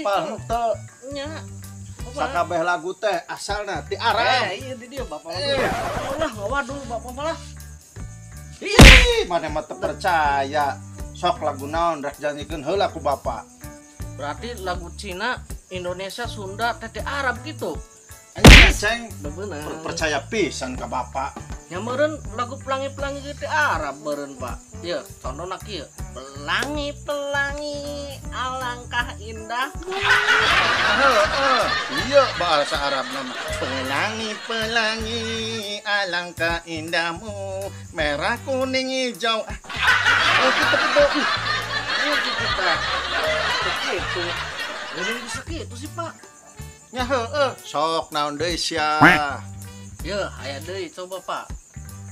Apal henteu? Nya. Sakabeh lagu teh asalna ti Arab. Iya di dia bapak. Lah ngawadul bapak malah. Ih, maneh mah teu percaya. Sok lagu naon rek janjikeun heula ku bapak. Berarti lagu Cina, Indonesia, Sunda, teh Arab gitu. Anjing ceng, bener. Percaya pisan ka bapak. Nya meureun lagu pelangi-pelangi gitu Arab meureun, Pak. Ieu, contohna kieu. Pelangi-pelangi alangkah indahmu. Heeh, iya bahasa Arab nama. Pelangi-pelangi alangkah indahmu, merah kuning hijau. Oh, gitu gitu. Ayo kita. Gitu. Ini bisa gitu sih, Pak. Nya heeh, sok naon deui sia. Yeuh, aya deui coba, Pak.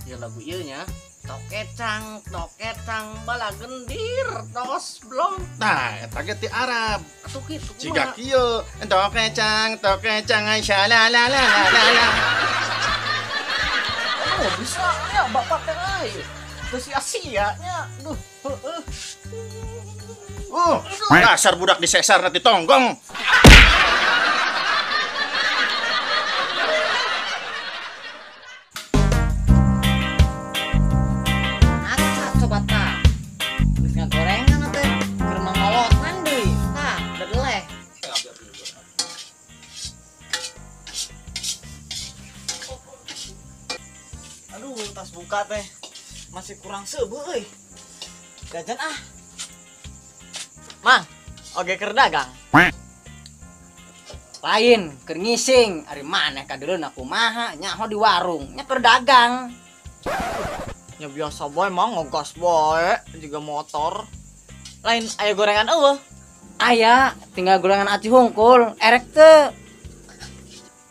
Ya lagu ieu nya. Tokecang, tokecang balagendir tos blong. Nah, eta ge ti Arab. Atuh kitu. Jiga kieu, tokecang, tokecang la la la la la. Oh, bisa ya bapak teh euy. Teu sia-sia nya. Duh, heueuh. Dasar budak disesar nanti tonggong. Aduh, tas buka teh masih kurang seubeuh euy. Jajan ah. Mang, oge keur dagang. Lain, keur ngising, ari maneh kadeuleun kumaha nyaho di warung, nya keur dagang. Nya biasa bae mang ngegas bae juga motor. Lain aya gorengan eueuh. Aya, tinggal gorengan aci hungkul, erek teu.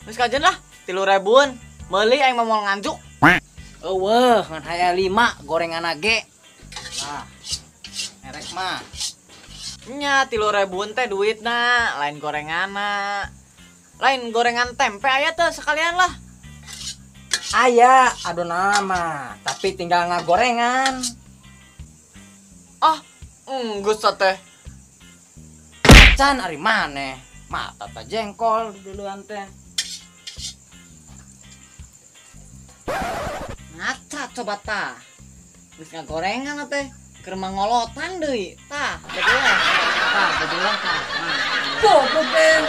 Geus kajen lah, 3.000-an. Meuli aing mah moal nganjuk. Eueuh, ngan aya 5 gorengan ge. Nah, erek mah. Nya 3.000-an teh duitna, lain gorenganna. Lain gorengan tempe aya teh sekalian lah. Aya, adonan mah, tapi tinggal ngagorengan. Ah, enggeus teh. Acan ari maneh, mata teh jengkol duluan teh. Ngaca coba tah. Geus ngagorengan teh, keur mangolotan deui. Tah, bedulah. Tah, bedulah tah. Goblok teh.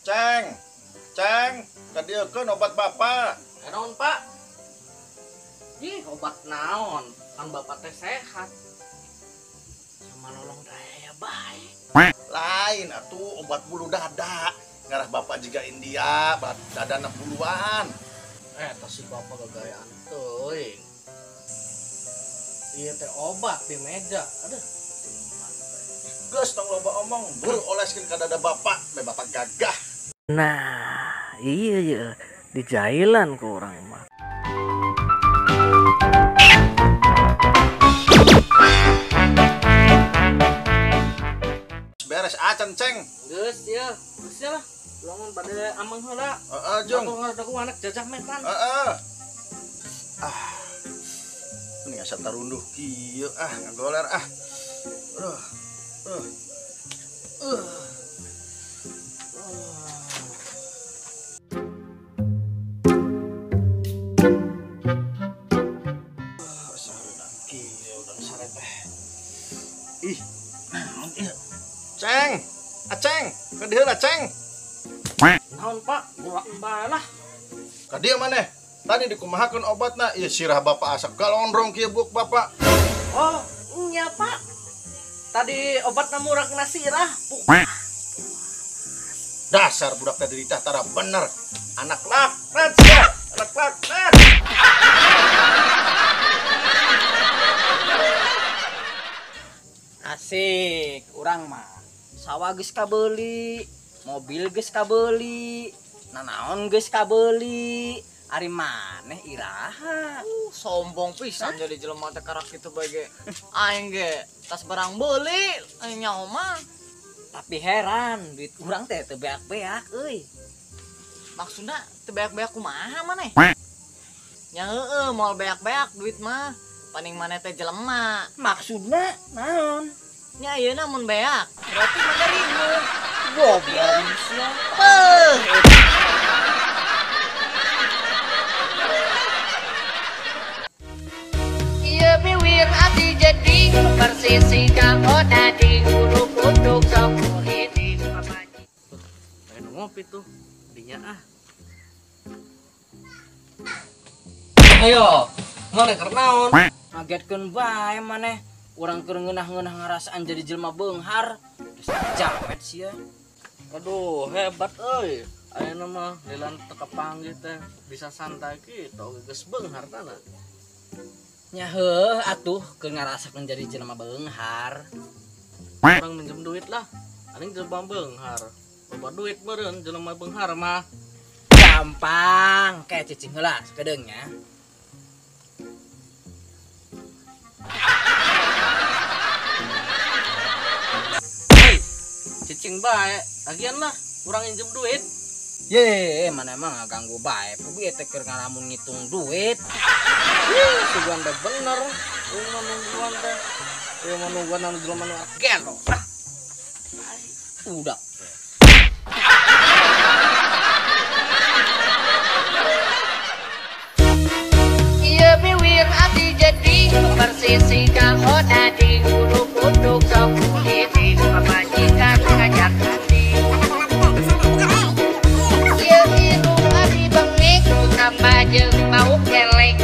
Ceng, ceng, kadieukeun obat bapak. Naon, Pak? Ih, obat naon? Kan bapak teh sehat. Sama nolong daya baik. Lain atuh obat bulu dada. Ngarah bapak juga India, dadana buluan. Tas si bapak gagayaan teuing. Ieu teh obat di meja. Aduh. Geus tong loba omong, buru oleskeun ka dada bapak, me bapak gagah. Nah, iya iya, dijailan ku urang mah. Beres acan ceng. Geus ya, geus lah. Ulangan pada amang heula. Heeh, jung. Atuh anak jajah metan. Heeh. Ah. Ini asa tarunduh kieu ah, ngagoler ah. Aduh. Ih, naon ieu? Ceng, aceng, ka dieu lah ceng. Naon Pak, ulah bae lah. Ka dieu maneh? Tadi dikumahakeun obatna, ieu sirah bapak asa galondrong kieu buuk bapak. Oh, nya Pak. Tadi obatna murangna sirah. Dasar budak tadi ditah tara bener. Anak laknat sia, anak laknat. Asik, urang mah sawah geus kabeuli, mobil geus kabeuli, nanaon geus kabeuli, ari maneh iraha. Sombong pisan jadi jelema teh karak kitu bae ge. Aing ge tas barang beuli, aing nyaho mah. Tapi heran duit urang teh teu beak-beak euy. Maksudna teu beak-beak kumaha maneh? Nya heueuh moal beak-beak duit mah. Paning maneh teh jelema. Maksudna naon? Nya ayeuna mun beak, berarti maneh riweuh. Goblok sia. Peuh. Ieu biwir abdi jadi persisi kahoda di guru kutuk sok hiji pamaji. Lain ngopi tuh dinya ah. Ayo, maneh keur naon? Ngagetkeun bae maneh. Urang keur ngeunah-ngeunah ngarasaan jadi jelema beunghar. Geus jamet sia. Aduh, hebat euy. Ayeuna mah lilan teu kapanggih teh bisa santai kitu geus beunghar tana. Nya heuh atuh keur ngarasakeun jadi jelema beunghar. Urang minjem duit lah. Aing jelema beunghar. Loba duit meureun jelema beunghar mah. Gampang, kayak cicing heula sakedeung nya. Hei, cicing bae. Lagian lah, urang minjem duit. Ye, mana emang ngaganggu bae. Pugu ieu teh keur ngalamun ngitung duit. Ih, sugan teh bener. Urang mah nungguan teh. Urang mah nungguan anu jelema nu gelo. Ah. Udah. Ieu biwir abdi jadi persisi kahoda di guru kutuk sok hiji pamajikan ngajak hati. Ieu irung abdi bengek tambah jeung bau kelek.